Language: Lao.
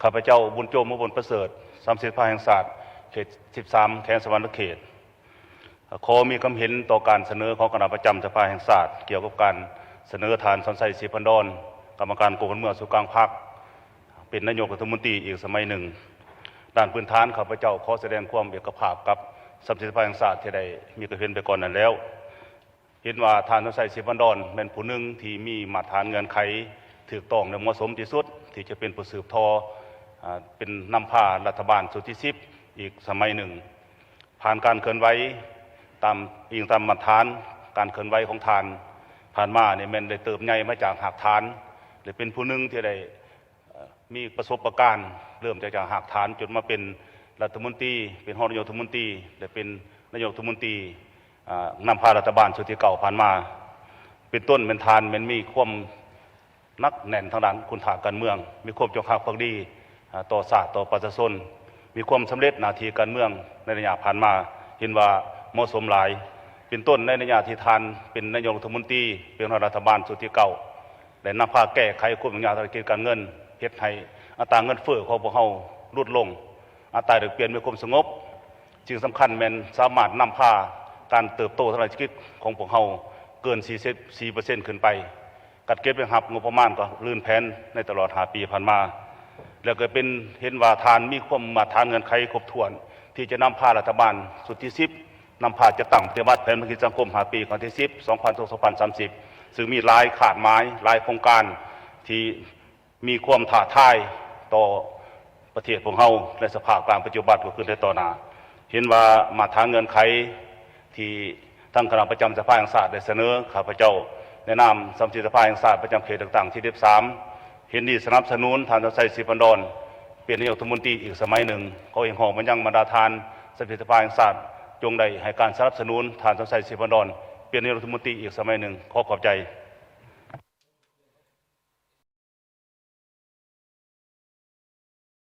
ຂ້າພະເຈົ້າ ບຸນໂຈມ ມະບົນປະເສີດ, ສະມາຊິກສະພາແຫ່ງຊາດ ເຂດສິບສາມ ແຂວງສະຫວັນນະເຂດ ຂໍມີຄຳເຫັນຕໍ່ການສະເໜີຂອງຄະນະປະຈຳສະພາແຫ່ງຊາດ ກ່ຽວກັບການສະເໜີທ່ານ ສອນໄຊ ສີພັນດອນ, ກຳມະການກອງການເມືອງສູນກາງພັກ ເປັນນາຍົກລັດຖະມົນຕີອີກສະໄໝໜຶ່ງ. ດ້ານພື້ນຖານ ຂ້າພະເຈົ້າຂໍສະແດງຄວາມເອກະພາບກັບສະມາຊິກສະພາແຫ່ງຊາດທີ່ໄດ້ມີຄຳເຫັນໄປກ່ອນນັ້ນແລ້ວ. ເຫັນວ່າທ່ານ ສອນໄຊ ສີພັນດອນ ແມ່ນຜູ້ໜຶ່ງທີ່ມີມາດຕະຖານເງື່ອນໄຂຖືກຕ້ອງ ແລະ ເໝາະສົມທີ່ສຸດ ທີ່ຈະເປັນຜູ້ສືບຕໍ່ ອາ ເປັນນຳພາລັດຖະບານຊຸດທີສິບ ອີກສະໄໝໜຶ່ງ. ຜ່ານການເຄື່ອນໄຫວ ຕາມ ອີງຕາມມາດຕະຖານການເຄື່ອນໄຫວຂອງທ່ານ ຜ່ານມານີ້ແມ່ນໄດ້ເຕີບໃຫຍ່ມາຈາກຮາກຖານ ແລະ ເປັນຜູ້ໜຶ່ງທີ່ໄດ້ ເອີ່ ມີປະສົບປະການ ເລີ່ມຈາກ ຈາກຮາກຖານ ຈົນມາເປັນລັດຖະມົນຕີ, ເປັນຮອງນາຍົກລັດຖະມົນຕີ ແລະ ເປັນນາຍົກລັດຖະມົນຕີ ອາ ນຳພາລັດຖະບານຊຸດທີເກົ້າຜ່ານມາ. ເປັນຕົ້ນແມ່ນທ່ານແມ່ນມີຄວາມໜັກແໜ້ນທາງດ້ານຄຸນຄ່າການເມືອງ, ມີຄວາມຈົງຮັກພັກດີ ອາ ຕໍ່ຊາດ, ຕໍ່ປະຊາຊົນ, ມີຄວາມສຳເລັດໜ້າທີ່ການເມືອງໃນໄລຍະຜ່ານມາ ເຫັນວ່າເໝາະສົມຫຼາຍ. ເປັນຕົ້ນໃນໄລຍະທີ່ທ່ານເປັນນາຍົກລັດຖະມົນຕີ, ເປັນຫົວໜ້າລັດຖະບານຊຸດທີເກົ້າ ແລະ ນຳພາແກ້ໄຂຄວາມຫຍຸ້ງຍາກທາງເສດຖະກິດການເງິນ, ເຮັດໃຫ້ອັດຕາເງິນເຟີ້ຂອງພວກເຮົາຫຼຸດລົງ, ອັດຕາແລກປ່ຽນມີຄວາມສະຫງົບ. ສິ່ງສຳຄັນແມ່ນສາມາດນຳພາການເຕີບໂຕທາງດ້ານເສດຖະກິດຂອງພວກເຮົາເກີນສີ່ສິບສີ່ເປີເຊັນຂຶ້ນໄປ. ການເກັບລາຍຮັບງົບປະມານກໍລື່ນແຜນໃນຕະຫຼອດຫ້າປີຜ່ານມາ ແລ້ວກໍເປັນ ເຫັນວ່າທ່ານມີຄວາມມາດຕະຖານເງື່ອນໄຂຄົບຖ້ວນ ທີ່ຈະນຳພາລັດຖະບານຊຸດທີສິບ ນຳພາຈັດຕັ້ງປະຕິບັດແຜນພັນທະກິດສັງຄົມຫ້າປີ ຄັ້ງທີສິບ ສອງພັນຊາວ ສອງພັນສາມສິບ ຊຶ່ງມີຫຼາຍຄາດໝາຍ, ຫຼາຍໂຄງການທີ່ມີຄວາມທ້າທາຍຕໍ່ປະເທດພວກເຮົາ ໃນສະພາບການປັດຈຸບັນກໍຄືໃນຕໍ່ໜ້າ. ເຫັນວ່າມາດຕະຖານເງື່ອນໄຂທີ່ທາງຄະນະປະຈຳສະພາແຫ່ງຊາດໄດ້ສະເໜີ, ຂ້າພະເຈົ້າໃນນາມສະມາຊິກສະພາແຫ່ງຊາດປະຈຳເຂດເລືອກຕັ້ງທີສິບສາມ ເຫັນດີສະໜັບສະໜູນທ່ານ ສອນໄຊ ສີພັນດອນ ເປັນນາຍົກລັດຖະມົນຕີອີກສະໄໝໜຶ່ງ. ຂໍຮຽກຮ້ອງມາຍັງບັນດາທ່ານສະມາຊິກສະພາແຫ່ງຊາດ ຈົ່ງໄດ້ໃຫ້ການສະໜັບສະໜູນທ່ານ ສອນໄຊ ສີພັນດອນ ເປັນນາຍົກລັດຖະມົນຕີອີກສະໄໝໜຶ່ງ. ຂໍຂອບໃຈ.